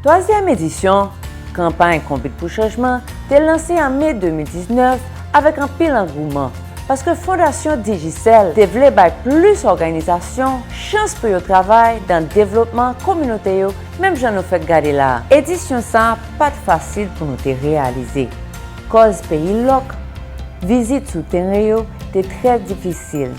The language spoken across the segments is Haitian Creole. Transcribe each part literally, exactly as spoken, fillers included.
Twazyèm edisyon kanpay Konbit pou Chanjman te lanse an me de mil diznèf avèk anpil angouman, paske Fondasyon Digicel te vle bay plis òganizasyon chans pou yo travay nan devlopman kominote yo, menm jan nou fèk gade la a. Edisyon sa a pa t fasil pou nou te reyalize. Kòz peyi lòk, vizit sou teren yo te trè difisil.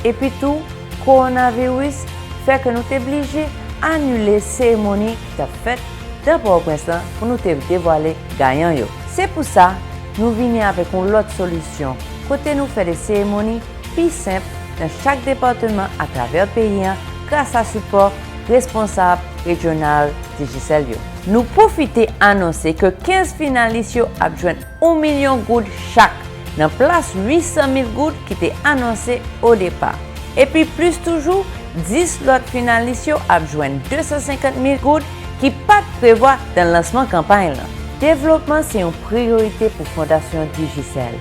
Epi tou, kowonaviris fè ke nou te blije anile seremoni ki t ap fèt nan Pòtoprens lan pou nou te devwale gayan yo. Se pou sa, nou vini avèk yon lòt solisyon, kote nou fè de seremoni pi senp nan chak depatman atravè peyi an gras a sipò responsab rejyonal Digicel yo. Nou pwofite anonse ke kenz finalis yo ap jwenn yon milyon goud chak, nan plas uit san mil goud ki te anonse o depa. Epi plis toujou, dis lòt finalis yo ap jwenn de san senkant mil goud ki pa t prevwa nan lansman kanpay lan. Devlopman se yon priyorite pou Fondasyon Digicel.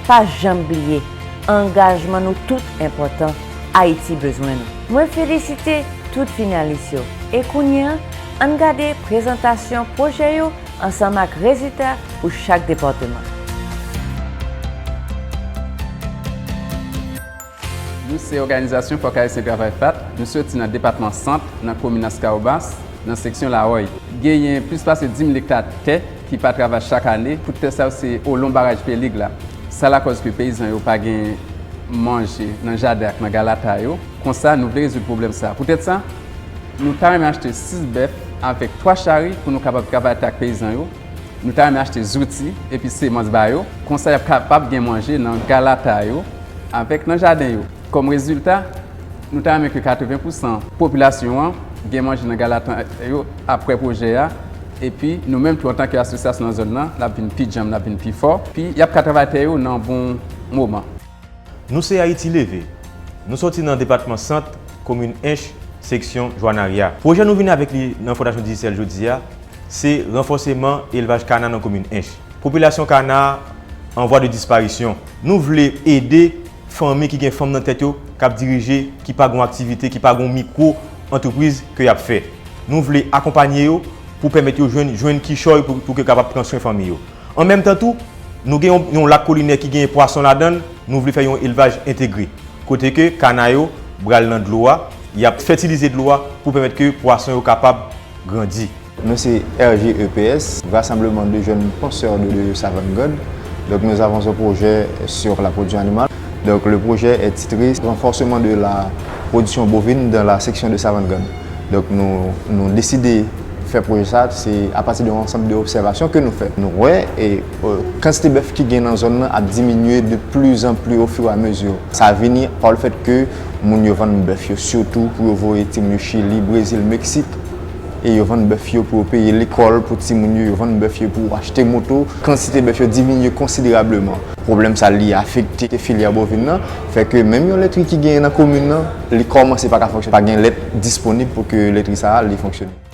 Pa janm bliye, angajman nou tout enpòtan. Ayiti bezwen nou. Mwen felisite tout finalis yo. E kounye a, ann gade prezantasyon pwojè yo ansanm ak rezilta pou chak depatman. Nou se òganizasyon Fòk Ayisyen Travay, fat. Nou soti nan depatman Sant, nan komin Askaobas, nan seksyon Lawòy. Genyen plis pase dis mil ekta tè ki pa travay chak ane. Tout tè sa yo se olon baraj Pelig la. Sa lakòz ke peyizan yo pa gen manje nan jaden ak nan galata yo. Konsa, nou vle rezoud pwoblèm sa. Poutèt sa, nou ta renmen achte sis bèf avèk twa chari pou nou kapab travay tè ak peyizan yo. Nou ta renmen achte zouti epi semans ba yo. Konsa, y ap kapab gen manje nan galata yo avèk nan jaden yo. Kòm rezilta, nou ta renmen ke katreven pousan popilasyon an gen manje nan galata yo apre pwojè a. Epi, nou menm tou, antanke asosyasyon nan zòn nan, n ap vin pi djanm, n ap vin pi fò. Epi, y ap ka travay tè yo nan bon moman. Nou se Ayiti Leve. Nou soti nan depatman Sant, komin Ench, seksyon Jwanaria. Pwojè nou vini avèk li nan Fondasyon Digicel jodi a, se ranfòseman elvaj kana nan komin Ench. Popilasyon kana an vwa de disparisyon. Nou vle ede fanmi ki gen fanm nan tèt yo, k ap dirije, ki pa gen aktivite, ki pa gen mikwo antrepriz ke y ap fè. Nou vle akonpanye yo pou pèmèt yo jwenn, jwenn kichòy pou, pou ke kapab pran swen fanmi yo. An menm tan tou, nou gen yon, yon lak kolinè ki gen pwason ladan l, nou vle fè yon elvaj entegre, kote ke kana yo pral nan dlo a, y ap fètilize dlo a pou pèmèt ke pwason yo kapab grandi. Nous, c'est R G E P S, Rassemblement de Jeunes Penseurs de, de Savannah Gòd. Donc, nous avons un projet sur la production animale. Donc, le projet est titré Renforcement de la production bovine dans la section de Savannah Gòd. Donk, nou, nou deside fè pwojè sa, se apati de yon ansanm de obsèvasyon ke nou fè. Nou wè, e, e, kantite bèf ki gen nan zòn nan ap diminye de plus en plus au fur et à mesure. Sa vini par le fait que moun yo vann bèf yo, sitou pou yo voye timoun yo Chili, Brezil, Meksik. E yo vann bèf yo pou yo peye lekòl pou timoun yo, yo vann bèf yo pou yo achte moto. Kantite bèf yo diminye konsiderableman. Pwoblèm sa li afekte filyè bovin nan, fè ke menm yon lètri ki genyen nan komin nan, li kòmanse pa ka fonksyone. Pa gen lèt disponib pou ke lètri sa a li fonksyone.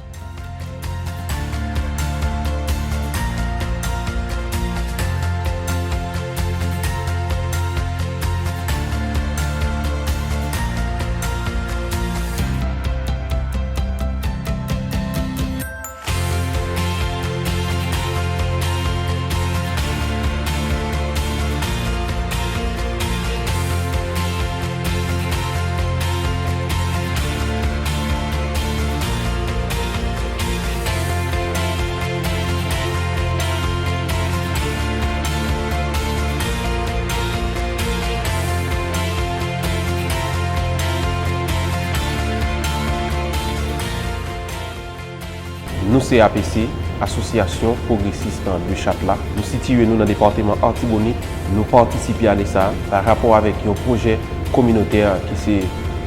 Nou se A P C, Asosyasyon Pwogresis de Chat la. Nou sitiye nou nan depatman Latibonit. Nou patisipe ane sa a pa rapò avèk yon pwojè kominotè ki se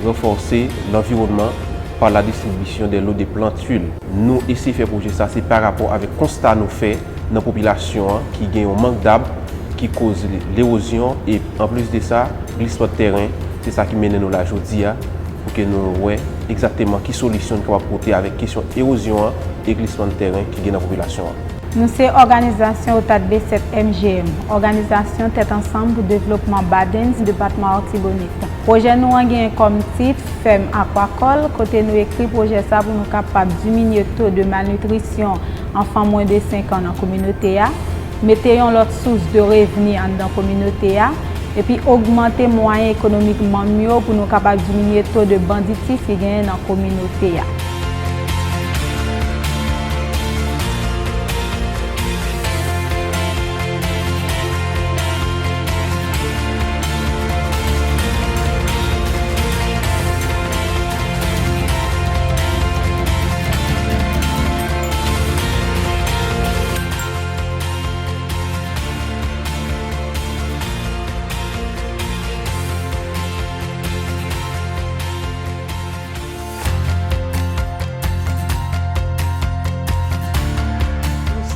ranfòse lanviwònman pa la distribisyon de lo de plant huil. Nou eseye fè pwojè sa, se pa rapò avèk konsta nou fè nan popilasyon an ki gen yon mank dab ki koz lewozyon e, anplis de sa, glisman de tèren. Se sa ki mennen nou la jodi a, pou ke nou wè egzakteman ki solisyon nou kapab pote avèk kesyon ewozyon an e glisman de tèren ki gen nan popilasyon an. Nou se òganizasyon OTAT B sèt M G M, Òganizasyon Tèt Ansanm pou Devlopman Badens, Depatman Artibonit. Pwojè nou an genyen kòm tit Fèm Akwakòl, kote nou ekri pwojè sa pou nou kapab diminye to de malnitrisyon anfan mwen de senk an nan kominote a, mete yon lòt sous de revni anndan kominote a, epi ogmante mwayen ekonomik manm yo pou nou kapab diminye to de banditis ki genyen nan kominote a.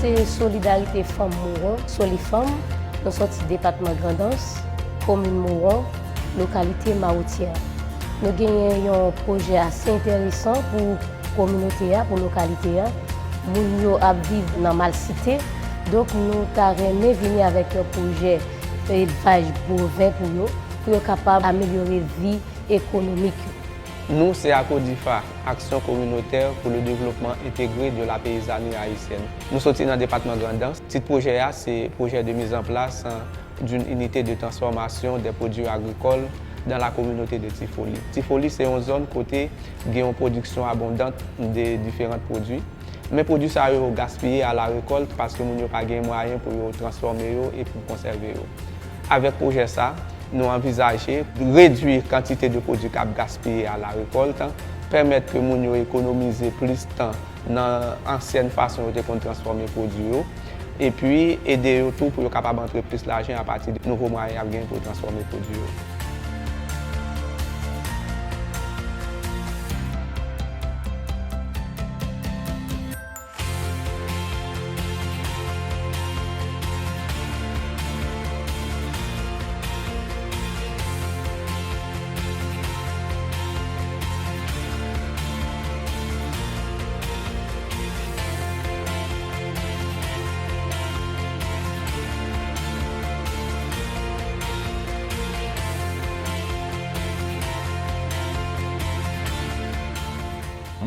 Nou se Solidarite Fanm Mawon, Solifanm. Nou sòti depatman Grandans, komin Mawon, lokalite Mawotyè. Nou genyen yon pwojè ase enteresan pou kominote a, pou lokalite a. Moun yo ap viv nan malsite, donk nou ta renmen vini avèk yon pwojè elvaj boven pou yo, pou yo kapab amelyore vi ekonomik yo. Nou se ACODIFA, Action Communautaire pour le Développement Intégré de la Paysannerie Haïtienne. Nou soti nan depatman Grandans. Tit pwojè a se projet de mise en place d'une unité de transformation des produits agricoles dans la communauté de Tifoli. Tifoli se yon zòn kote gen yon pwodiksyon abondan de diferan pwodui. Men pwodui sa yo gaspiye a la rekòlt paske moun yo pa gen mwayen pou yo transfòme yo e pou konsève yo. Avèk pwojè sa, nou anvizaje redui kantite de pwodui k ap gaspiye a la rekòlt, pèmèt ke moun yo ekonomize plis tan nan ansyèn fason yo te konn transfòme pwodui yo, epi ede yo tou pou yo kapab antre plis lajan apati de nouvo mwayen y ap genyen pou yo transfòme pwodui yo.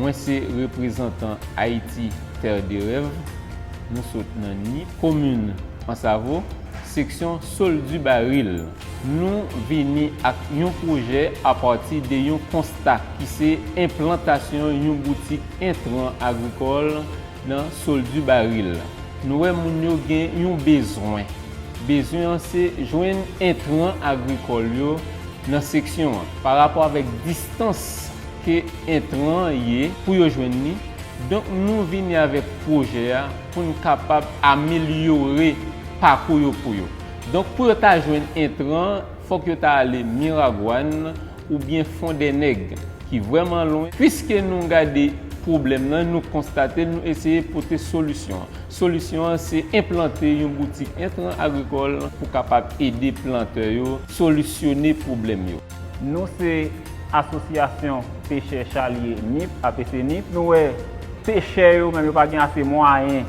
Mwen se reprezantan Ayiti Terre de Rêve. Nou sot nan Nip, komin Ansavo, seksyon Soldubaril. Nou vini ak yon pwojè apati de yon konsta ki se enplantasyon yon boutik entran agrikòl nan Soldubaril. Nou wè moun yo gen yon bezwen. Bezwen an se jwenn entran agrikòl yo nan seksyon an. Pa rapò avèk distans ke entran an ye pou yo jwenn li, donk nou vini avèk pwojè a pou n kapab amelyore pakou yo pou yo. Donk pou yo ta jwenn entran, fòk yo ta ale Miragwàn oubyen Fondènèg, ki vrèman lwen. Piske nou gade pwoblèm nan, nou konstate l, nou eseye pote solisyon an. Solisyon an se enplante yon boutik entran agrikòl pou kapab ede plantè yo solisyone pwoblèm yo. Nou se Asosyasyon Pechè Chalye Nip, A P C Nip. Nou wè pechè yo menm yo pa gen ase mwayen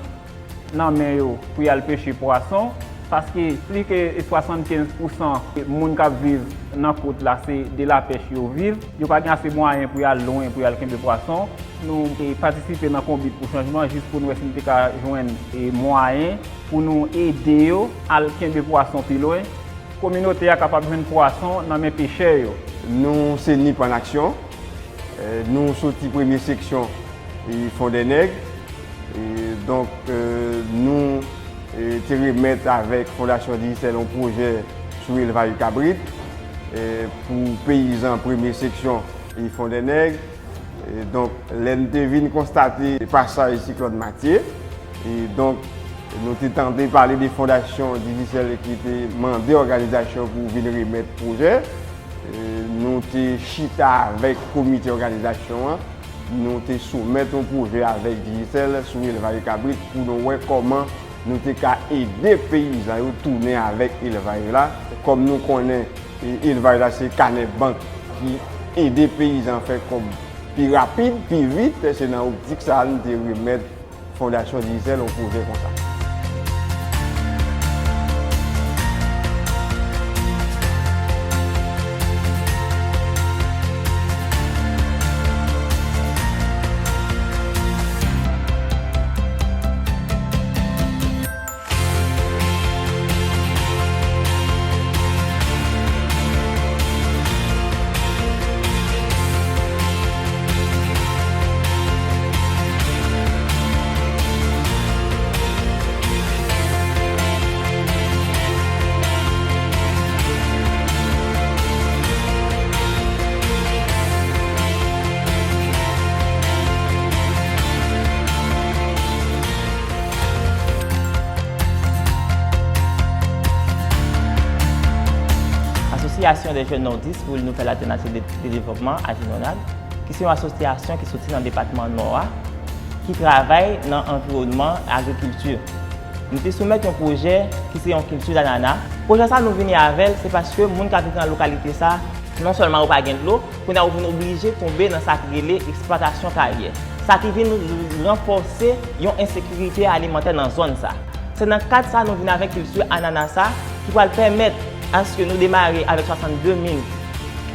nan men yo pou y al peche pwason, paske plis ke swasannkenz pousan moun k ap viv nan kot la se de lapèch yo viv. Yo pa gen ase mwayen pou y al lwen pou y al kenbe pwason. Nou, e, patisipe nan Konbit pou Chanjman jis pou n wè si n te ka jwenn, e, mwayen pou nou ede yo al kenbe pwason pi lwen. Kominote a kapab jwenn pwason nan men pechè yo. Nou se Nip an Aksyon. E, nou soti premye seksyon, e, Fondènèg. E, donk, e, nou, e, te remèt avèk Fondasyon Digicel yon pwojè sou elvaj kabrit, e, pou peyizan premye seksyon, e, Fondènèg. E, donk, lè n te vin konstate pasaj siklòn Matye, e, donk, nou te tande pale de Fondasyon Digicel ki te mande òganizasyon pou vin remèt pwojè. E, nou te chita avèk komite òganizasyon an, nou te soumèt yon pwojè avèk Digicel sou elvaj kabrit pou nou wè kòman nou te ka ede peyizan yo tounen avèk elvaj la. Kòm nou konnen, e, elvaj la se kanè bank ki ede peyizan fè kòb pi rapid, pi vit, se nan optik sa a nou te remèt Fondasyon Digicel yon pwojè konsa. Association des Jeunes Nordistes pour une Nouvelle Alternative de, de Développement, AJNONAD, ki se yon asosyasyon ki soti nan depatman Nò a, ki travay nan anviwònman agrikilti. Nou te soumèt yon pwojè ki se yon kilti lanana. Pwojè sa nou vini avè l, se paske moun k ap viv nan lokalite sa, non sèlman yo pa gen dlo, kounye a yo vin oblije tonbe nan sa ki rele eksplwatasyon karyè. Sa ki vin ranfòse yon ensekirite alimantè nan zòn sa. Se nan kad sa nou vin avèk kilti anana sa ki pral pèmèt aske nou demare avèk swasannde mil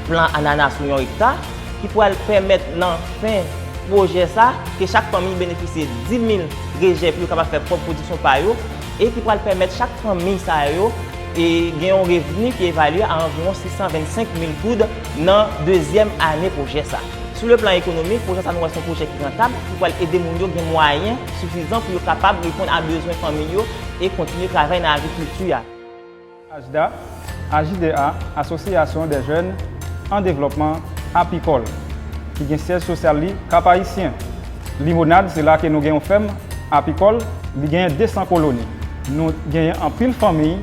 plan anana sou yon ekta, ki pral pèmèt nan fen pwojè sa ke chak fanmi benefisye di mil rejè pou yo kapab fè pwòp pwodiksyon pa yo, e ki pral pèmèt chak fanmi sa yo e gen yon revni ki evalye a anviwon sis san vennsenk mil goud nan dezyèm ane pwojè sa. Sou le plan ekonomik, pwojè sa nou wè se yon pwojè ki rantab, ki pral ede moun yo gen mwayen sifizan pou yo kapab reponn a bezwen fanmi yo e kontinye travay nan agrikilti a. AJDA, A J D A, Association des Jeunes en Développement Apicole, ki gen syèj sosyal li Kap Ayisyen. Limonad, se la ke nou gen yon fèm apikòl, li genyen de san koloni. Nou genyen anpil fanmi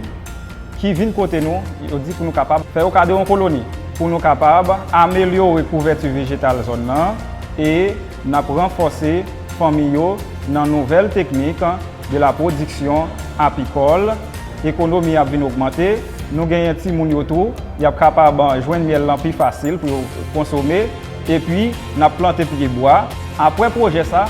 ki vin kote nou, yo di pou nou kapab fè yo kado yon koloni, pou nou kapab amelyore kouvèti vejetal zòn nan, e n ap ranfòse fanmi yo nan nouvèl teknik de la pwodiksyon apikòl. Ekonomi ap vin ogmante, nou genyen timoun yo tou, y ap kapab jwenn myèl lan pi fasil pou yo konsome, epi n ap plante pye bwa. Apre pwojè sa,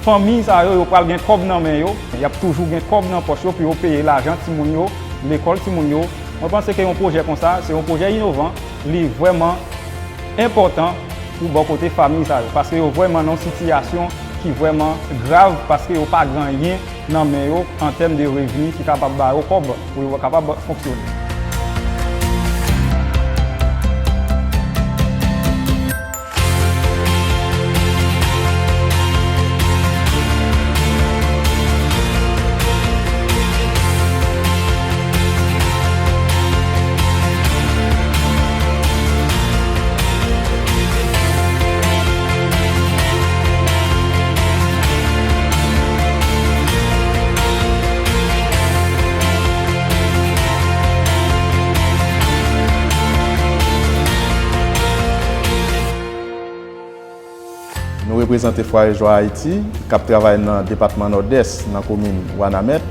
fanmi sa yo, yo pral gen kòb nan men yo, y ap toujou gen kòb nan pòch yo pou yo peye lajan timoun yo, lekòl timoun yo. Mwen panse ke yon pwojè konsa, se yon pwojè inovan, li vrèman enpòtan pou bò kote fanmi sa yo, paske yo vrèman nan yon sitiyasyon ki vrèman grav, paske yo pa gen anyen nan men yo an tèm de revni ki kapab ba yo kòb pou yo kapab fonksyone. Nou reprezante Fwaye Jwa Ayiti, k ap travay nan depatman Nòdès, nan komin Wanament,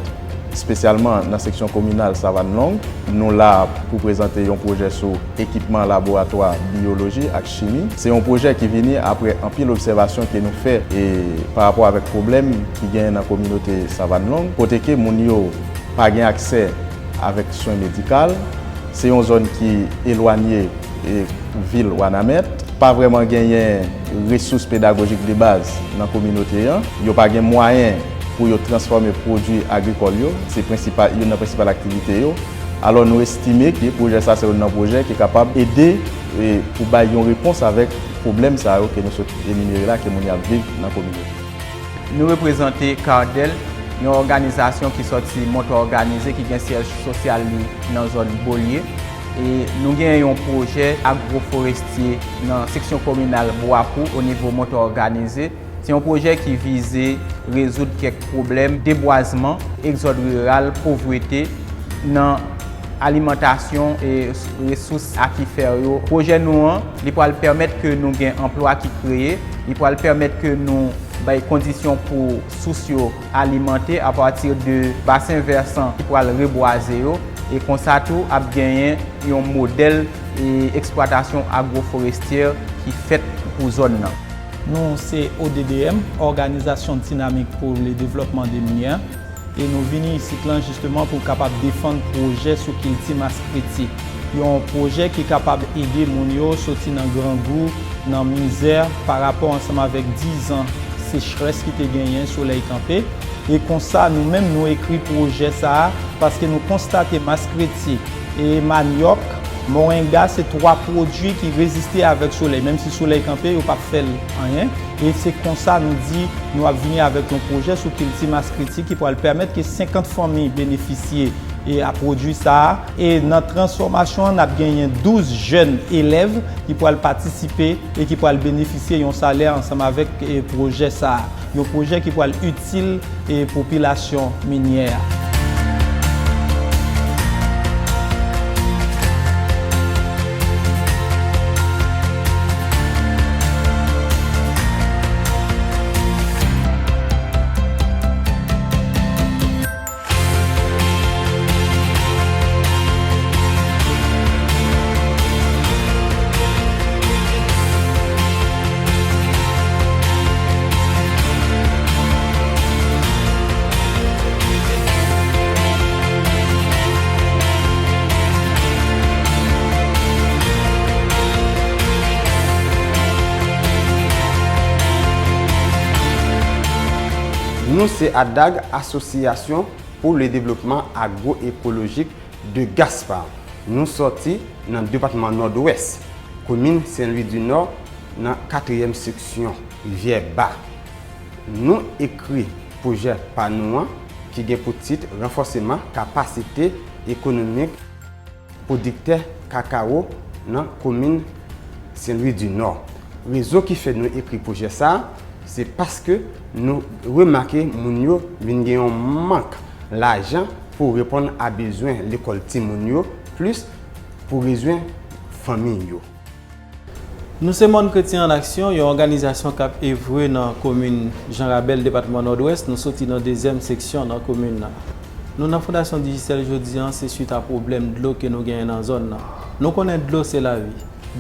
espesyalman nan seksyon kominal Savàn Long. Nou la pou prezante yon pwojè sou ekipman laboratwa biyoloji ak chimi. Se yon pwojè ki vini apre anpil obsèvasyon ke nou fè e pa rapò avèk pwoblèm ki genyen nan kominote Savàn Long, kote ke moun yo pa gen aksè avèk swen medikal. Se yon zòn ki elwanye e vil Wanament. Pa vrèman genyen resous pedagojik de baz nan kominote an. Yo pa gen mwayen pou yo transfòme pwodui agrikòl yo. Se prensipal, youn nan prensipal aktivite yo. Alò, nou estime ke pwojè sa se youn nan pwojè ki kapab ede, e, pou bay yon repons avèk pwoblèm sa yo ke nou sot enimere la, ke moun yo ap viv nan kominote. Nou reprezante Kardèl, yon òganizasyon ki sòti Mòtò Òganize ki gen syèj sosyal li nan zòn Bolye. E nou gen yon pwojè agwoforestye nan seksyon kominal Bwakou o nivo Mòtò Òganize. Se yon pwojè ki vize rezoud kèk pwoblèm debwazman, egzòd riral, povrete nan alimantasyon e resous akifè yo. Pwojè nou an, li pral pèmèt ke nou gen anplwa ki kreye, li pral pèmèt ke nou bay kondisyon pou sous yo alimante apati de basen vèsan ki pral rebwaze yo, e konsa tou ap genyen yon modèl, e, eksplwatasyon agwoforestyè ki fèt pou zòn nan. Nou se O D D M, Organisation Dynamique pour le Développement des Minières, e nou vini isit lan jisteman pou kapab defann pwojè sou kilti maskriti. Yon pwojè ki kapab ede moun yo soti nan grangou, nan mizè, pa rapò ansanm avèk dizan sechrès ki te genyen, solèy kanpe. E konsa, nou menm, nou ekri pwojè sa a, paske nou konstate maskriti e manyòk, morenga, se twa pwodui ki reziste avèk solèy. Menm si solèy kanpe, yo p ap fè l anyen. E se konsa nou di nou ap vini avèk yon pwojè sou kilti maskriti ki pral pèmèt ke senkant fanmi benefisye e a pwodui sa a. E nan transfòmasyon an, n ap genyen douz jèn elèv ki pral patisipe e ki pral benefisye yon salè ansanm avèk, e, pwojè sa a. Yon pwojè ki pral itil, e, popilasyon minyè a. Nou se ADAG, Association pour le Développement Agroécologique de Gaspar. Nou sòti nan depatman Nòdwès, komin Sen Lwi di Nò, nan katriyèm seksyon, Rivyè Ba. Nou ekri pwojè pa nou an ki gen pou tit ranfòseman kapasite ekonomik pwodiktè kakawo nan komin Sen Lwi di Nò. Rezon ki fè nou ekri pwojè sa a, se paske nou remake moun yo vin gen yon mank lajan pou reponn a bezwen lekòl timoun yo, plis pou bezwen fanmi yo. Nou se Mòn Kretyen an Aksyon, yon òganizasyon k ap evre nan komin Jan Rabèl, depatman Nòdwès. Nou soti nan dezyèm seksyon nan komin nan. Nou nan Fondasyon Digicel jodi a, se swit a pwoblèm dlo ke nou genyen nan zòn nan. Nou konnen dlo se lavi.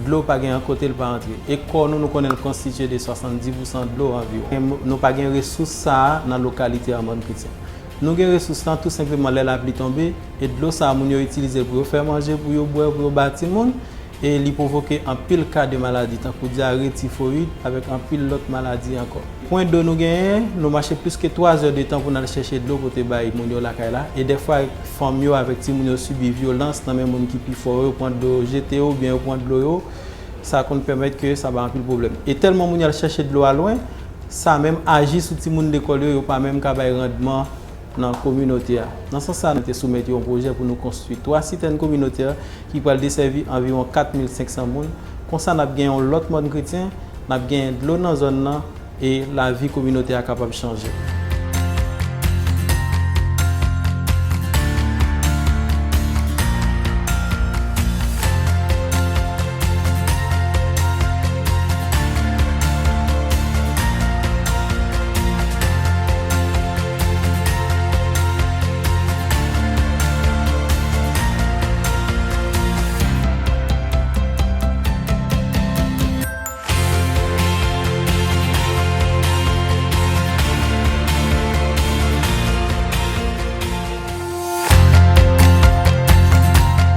Dlo pa gen yon kote l pa antre. E kò nou, nou konnen l konstitye de swasanndis pousan dlo anviwon. Nou pa gen resous sa a nan lokalite an Mòn Kretyen. Nou gen resous lan tou senpleman lè lapli tonbe, e dlo sa a moun yo itilize l pou yo fè manje, pou yo bwè, pou yo ba timoun, e li pwovoke anpil ka de maladi tankou dyare, tifoyid, avèk anpil lòt maladi ankò. Pwen do nou genyen, nou mache plis ke twa zè de tan pou n al chèche dlo pou te bay moun yo lakay la, e dèfwa fanm yo avèk timoun yo sibi vyolans nan men moun ki pi fò yo, pran dlo yo jete yo oubyen yo pran dlo yo, sa konn pèmèt ke sa bay anpil pwoblèm. E tèlman moun yo al chèche dlo a lwen, sa menm aji sou timoun lekòl yo, yo pa menm ka bay randman nan kominote a. Nan sans sa, nou te soumèt yon pwojè pou nou konstwi twa sitèn kominotè ki pral desèvi anviwon kat mil senk san moun. Konsa, n ap gen yon lòt Mòn Kretyen, n ap gen dlo nan zòn nan, e lavi kominote a kapab chanje.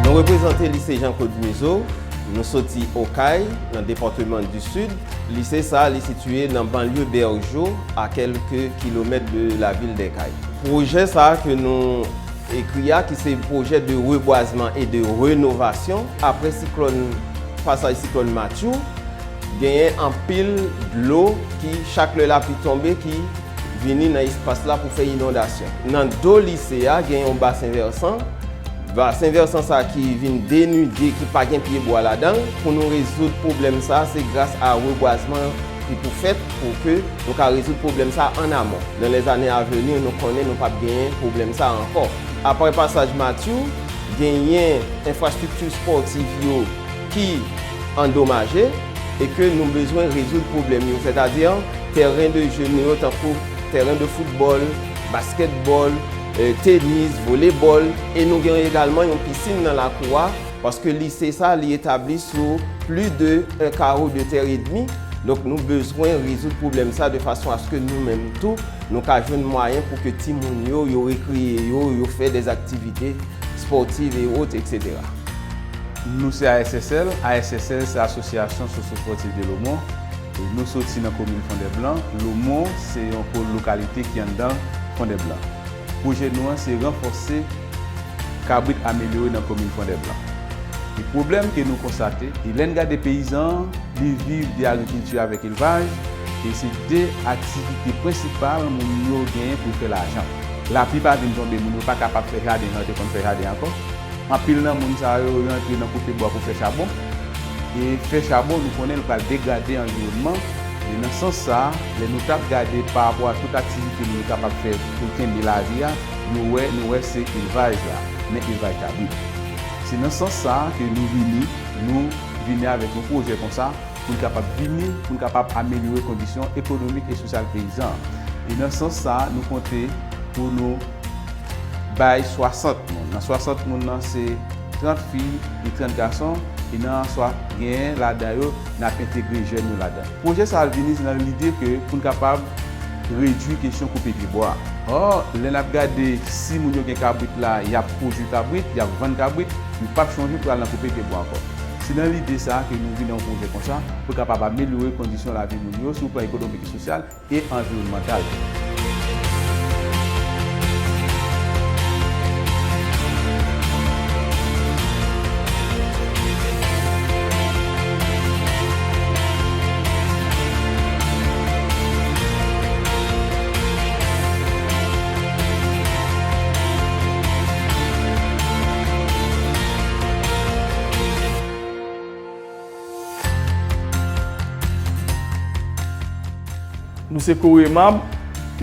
Nou reprezante Lise Jean Claude Museau, nou soti Okay, nan depatman di Sid. Lise sa a, li sitiye nan banlye Bèjo, a kèlke kilomèt de la ville des Cayes. Pwojè sa a ke nou ekri a, ki se pwojè de rebwazman e de renovasyon, apre siklòn, pasaj siklòn Matthew, genyen anpil dlo ki, chak lè lapli tonbe, ki vini nan espas la pou fè inondasyon. Nan do lise a, gen yon basen vèsan. Basen vèsan sa ki vin denide, ki pa gen pye bwa ladan l. Pou nou rezoud pwoblèm sa, se gras a rebwazman ki pou fèt pou ke nou ka rezoud pwoblèm sa an amon. Nan lèzane aveni, nou konnen nou p ap genyen pwoblèm sa ankò. Apre pasaj Matthew, genyen enfrastrikti spòtiv yo ki andomaje e ke nou bezwen rezoud pwoblèm yo, sètadi tèren de je nou yo, tankou tèren de foutbòl, baskètbòl, eh, tenis, volebòl, e nou gen egalman yon pisin nan lakou a, paske lise sa, li etabli sou plis de yon kawo de tè edmi. Donk, nou bezwen rezoud pwoblèm sa de fason aske nou menm tou, nou ka jwenn mwayen pou ke timoun yo, yo rekreye yo, yo fè dè aktivite spòtiv e ot, etsetera. Nou se A S S L. A S S L se Asosyasyon Sosyo-Espòtiv de Lomon. E nou soti nan komin Fondèblan. Lomon se yon ko-, lokalite ki anndan Fondèblan. Pwojè nou an se ranfòse kabrit amelyore nan komin Fondèblan. E pwoblèm ke nou konstate, e lè n gade peyizan an, li viv de agrikilti avèk elvaj, e se de aktivite prensipal moun yo genyen pou fè lajan. Lapli pa vin tonbe, moun yo pa kapab fè jaden jan yo te konn fè jaden ankò. Anpil nan moun sa yo rantre nan koupe bwa pou fè chabon. E fè chabon, nou konnen l pral degrade anviwònman. E nan sans sa a, lè nou t ap gade pa rapò a tout aktivite moun yo kapab fè pou kenbe lavi a, nou wè, nou wè se elvaj la, men elvaj kabrit. Se nan sans sa a ke nou vini, nou vini avèk yon pwojè konsa, pou n kapab vini, pou n kapab amelyore kondisyon ekonomik e sosyal peyizan an. E nan sans sa a, nou konte pou nou bay swasant moun. Nan swasant moun nan, se trant fi e trant gason, e nan swa genyen ladan yo, n ap entegre jèn yo ladan. Pwojè sa a vini nan lide ke pou n kapab redui kesyon koupe pye bwa. Ò, lè n ap gade, si moun yo gen kabrit la, y ap pwodui kabrit, y ap vann kabrit, yo p ap chonje pou al nan koupe pye bwa ankò. Se nan lide sa a ke nou vin nan yon pwojè konsa, pou kapab amelyore kondisyon lavi moun yo sou plan ekonomik e sosyal e anviwònmantal. Se Koremab,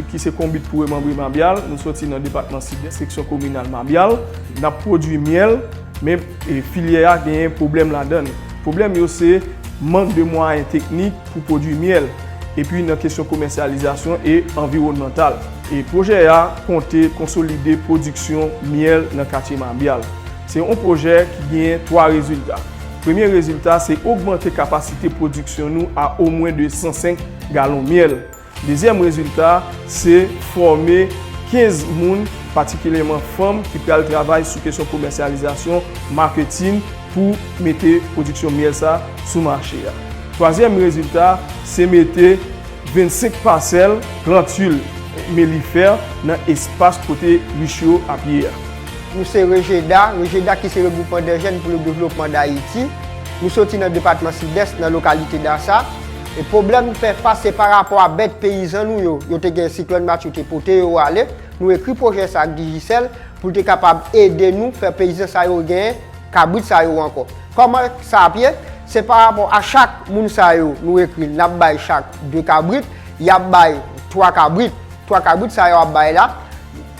ki se Konbit pou Remanbre Mabyal. Nou soti nan depatman Sidès, seksyon kominal Mabyal. N ap pwodui myèl, men, e, filyè a genyen pwoblèm ladan l. Pwoblèm yo se mank de mwayen teknik pou pwodui myèl, epi nan kesyon komèsyalizasyon e anviwònmantal. E pwojè a konte konsolide pwodiksyon myèl nan katye Mabyal. Se yon pwojè ki genyen twa rezilta. Premye rezilta, se ogmante kapasite pwodiksyon nou a omwen de san senk galon myèl. Dezyèm rezilta, se fòme kenz moun, patikilyèman fanm, ki pral travay sou kesyon komèsyalizasyon, maketin, pou mete pwodiksyon myèl sa sou mache a. Twazyèm rezilta, se mete vennsenk pasèl plantil melifè nan espas kote rich yo ap ye a. Nou se Rejeda, Rejeda ki se Regroupman dè Jèn pou le Devlopman d Ayiti. Nou soti nan depatman Sidès, nan lokalite Dasa. E pwoblèm nou fè fas se pa rapò a bèt peyizan nou yo. Yo te gen siklòn Matye, yo te pote yo ale. Nou ekri pwojè sa ak Digicel pou l te kapab ede nou fè peyizan sa yo gen kabrit sa yo ankò. Kòman sa ap ye? Se pa rapò a chak moun sa yo nou ekri, n ap bay chak de kabrit, y ap bay twa kabrit. Twa kabrit sa yo ap bay la,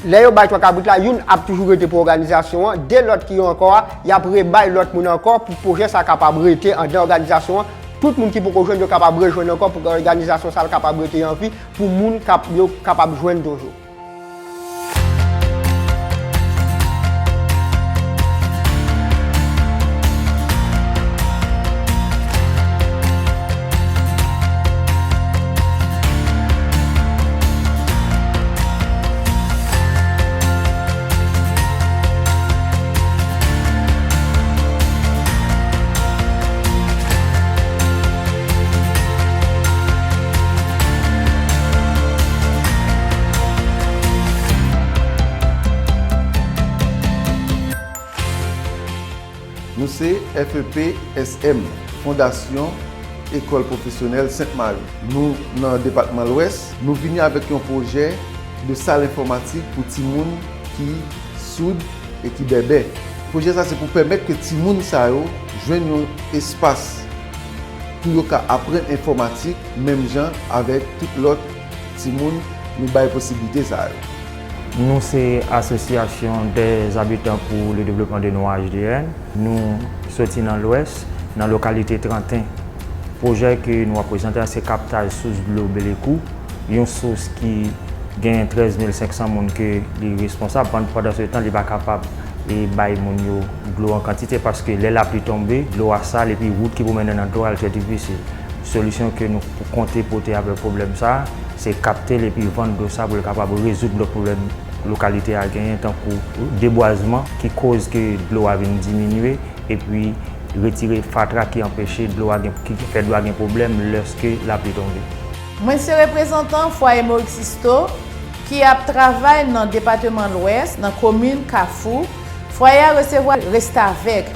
lè yo bay twa kabrit la, youn ap toujou rete pou òganizasyon an, de lòt ki yo ankò a, y ap rebay lòt moun ankò pou pwojè sa kapab rete anndan òganizasyon an. Tout moun ki poko jwenn yo kapab rejwenn ankò pou òganizasyon sa l kapab rete an vi, pou moun k ap, yo kapab jwenn toujou. Nou se F E P S M, Fondasyon Ekòl Pwofesyonèl Sent Mari. Nou nan depatman Lwès, nou vini avèk yon pwojè de sal enfòmatik pou timoun ki soud e ki bèbè. Pwojè sa se pou pèmèt ke timoun sa yo jwenn yon espas pou yo ka aprann enfòmatik menm jan avèk tout lòt timoun nou bay posiblite sa yo. Nou se Association des Habitants pour le Développement de nos H D N. Nou soti nan Lwès, nan lokalite Tranten. Pwojè ke nou ap prezante a se kaptaj sous dlo Belekou, yon sous ki gen trèz mil senk san moun ke li responsab. Pann-, pandan se tan, li pa kapab, e, bay moun yo dlo an kantite, paske lè lapli tonbe, dlo a sal, epi wout ki pou mennen nan dlo a, l trè difisil. Solisyon ke nou konte pote avèk pwoblèm sa a, se kapte l epi vann dlo sa a pou l kapab rezoud lòt pwoblèm lokalite a genyen, tankou debwazman ki koz ke dlo a vin diminye, epi retire fatra ki anpeche dlo a gen, ki fè dlo a gen pwoblèm lèske lapli tonbe. Mwen se reprezantan Fwaye Morik Sisto ki ap travay nan depatman Lwès, nan komin Kafou. Fwaye a resevwa restavèk.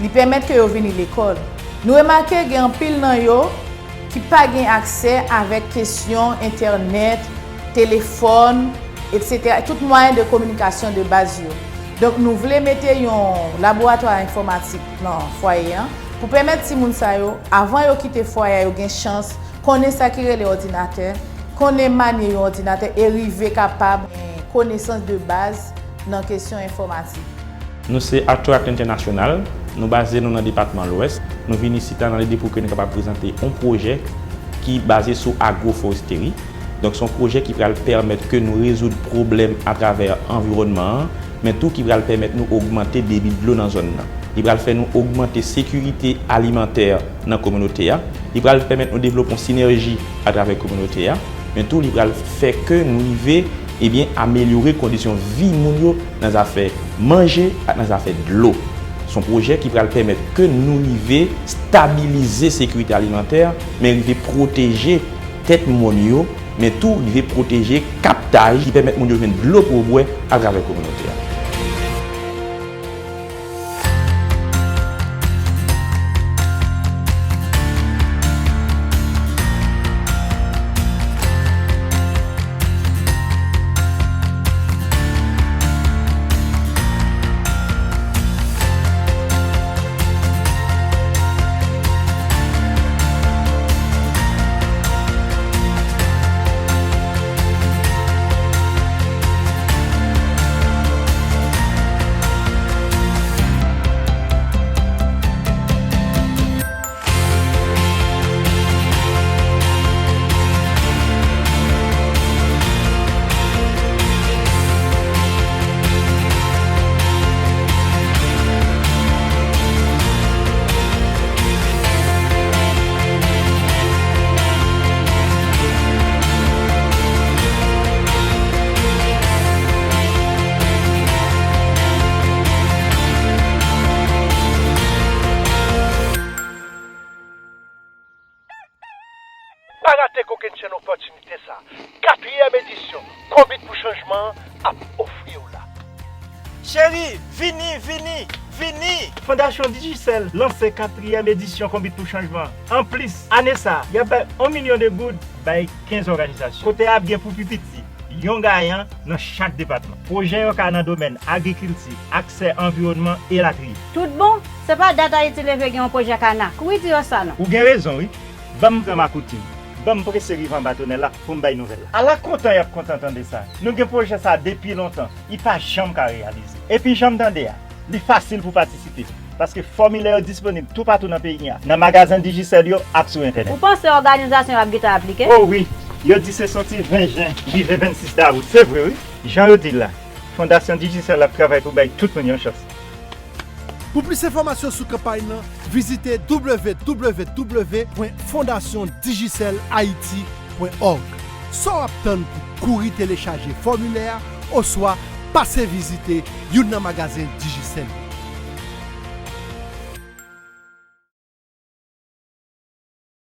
Li pèmèt ke yo vini lekòl. Nou remake gen anpil nan yo ki pa gen aksè avèk kesyon entènèt, telefòn, etsetera, tout mwayen de kominikasyon de baz yo. Donk, nou vle mete yon laboratwa enfòmatik nan fwaye an pou pèmèt timoun sa yo, avan yo kite fwaye a, yo gen chans konnen sa ki rele òdinatè, konnen manye yon òdinatè e rive kapab gen konesans de baz nan kesyon enfòmatik. Nou se Attract International, nou baze nou nan depatman Lwès. Nou vin isit la nan lide pou ke nou kapab prezante yon pwojè ki baze sou agroforesteri. Donk, se yon pwojè ki pral pèmèt ke nou rezoud pwoblèm atravè anviwònman an, men tou ki pral pèmèt nou ogmante debi dlo nan zòn nan. Li pral fè nou ogmante sekirite alimantè nan kominote a. Li pral pèmèt nou devlope yon sinèji atravè kominote a, men tou li pral fè ke nou rive, ebyen, amelyore kondisyon vi moun yo nan zafè manje ak nan zafè dlo. Se yon pwojè ki pral pèmèt ke nou rive stabilize sekirite alimantè, men rive pwoteje tèt mòn yo, men tou rive pwoteje kaptaj ki pèmèt moun yo jwenn dlo pou yo bwè atravè kominote a. Kenchen opòtinite sa. Katriyèm edisyon Konbit pou Chanjman an ap ofri w la. Cheri, vini, vini, vini! Fondasyon Digicel lanse katriyèm edisyon Konbit pou Chanjman. Anplis, ane sa a, y ap bay yon milyon de goud bay kenz òganizasyon, kote ap gen pou pi piti yon gayan nan chak depatman. Pwojè yo ka nan domèn agrikilti, aksè anviwònman, elatriye. Tout bon? Se pa dat Ayiti Leve gen yon pwojè kana. Kouri di yo sa non. Ou gen rezon, wi. Ban m pran makouti m. Ban m prese rive anba tonèl la pou m bay nouvèl la. Ala kontan y ap kontan tande sa. Nou gen pwojè sa a depi lontan. Li pa janm ka reyalize. Epi jan m tande a, li fasil pou patisipe. Paske fòmilè yo disponib toupatou nan peyi a, nan magazen Digicel yo ak sou entènèt. Ou panse òganizasyon yo ap gentan aplike? O wi, yo di se soti ven jen rive vennsis dawout. Se vre wi. Jan yo di l la, Fondasyon Digicel ap travay pou bay tout moun yon chans. Pou plis enfòmasyon sou kanpay nan, vizite w w w pwen fondasyon digicel ayiti pwen òg. Sa w ap tann pou kouri telechaje fòmilè a oswa pase vizite youn nan magazen Digicel yo?